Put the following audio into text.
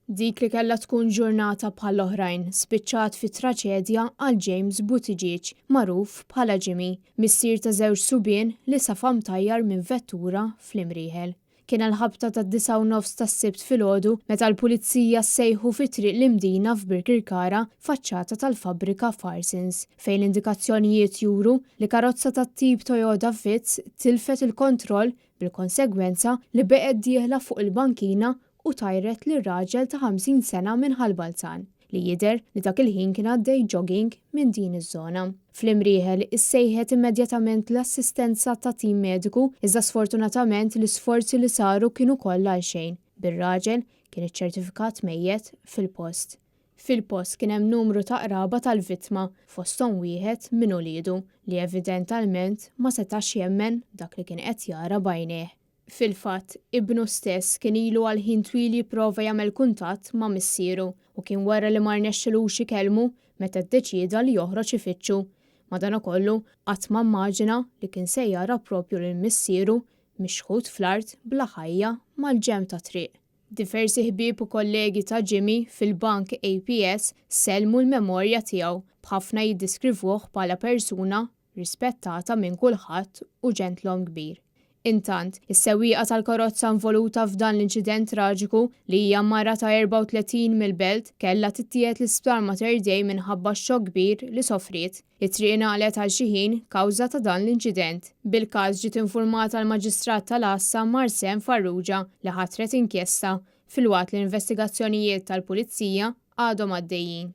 Dik li kellha tkun ġurnata bħall-oħrajn spiċċat fi traċedja għal James Buttigieg, magħruf bħala Jimmy, missier ta' żewġ subien li safa mtajjar minn vettura fl-Imrieħel. Kien għall-ħabta tad-disgħa u nofs tas-Sibt filgħodu meta l-Pulizija ssejħu fi Triq l-Imdina f'Birkirkara, faċċata tal-fabbrika Farsons, fejn l-indikazzjonijiet juru li karozza tat-tip Toyota Vitz tilfet il-kontroll bil-konsegwenza li beqgħet dieħla fuq il-bankina u tajret lil raġel ta' 50 sena minn Ħal Balzan, li jidher li dak il-ħin kien għaddej jogging minn din iż-żona. Fl-Imrieħel issejħet immedjatament l-assistenza ta' tim mediku iżda sfortunatament l-isforzi li saru kienu kollha għalxejn, bir-raġel kien iċċertifikat mejjet fil-post. Fil-post kien hemm numru ta' qraba tal-vittma, fosthom wieħed minn uliedu, li evidentalment ma setax jemmen dak li kien qed jara b'għajnejh. Fil-fatt, ibnu stess kien ilu għal ħin twil jipprova jagħmel kuntatt ma' missieru u kien wara li ma rnexxilux ikellmu meta ddeċieda li joħroġ ifittxu. Madankollu, qatt ma mmaġina li kien se jara proprju lil missieru mixħut fl-art bla ħajja mal-ġenb tat-triq. Diversi ħbieb u kollegi ta' Jimmy fil-bank APS sellmu l-memorja tiegħu, b'ħafna jiddiskrivuh bħala persuna rispettata minn kulħadd u ġentlom kbir. Intant, is-sewwieqa tal-karozza involuta f'dan l-inċident traġiku, li hija mara ta' 34 mill-Belt, kellha tittieħed l-Isptar Mater Dei minħabba x-xokk kbir li sofriet. It-triq ingħalqet għal xi ħin kawża ta' dan l-inċident. Bil-każ ġiet infurmata l-Maġistrat tal-Għassa Marseanne Farrugia li ħatret inkjesta, filwaqt li l-investigazzjonijiet tal-Pulizija għadhom għaddejjin.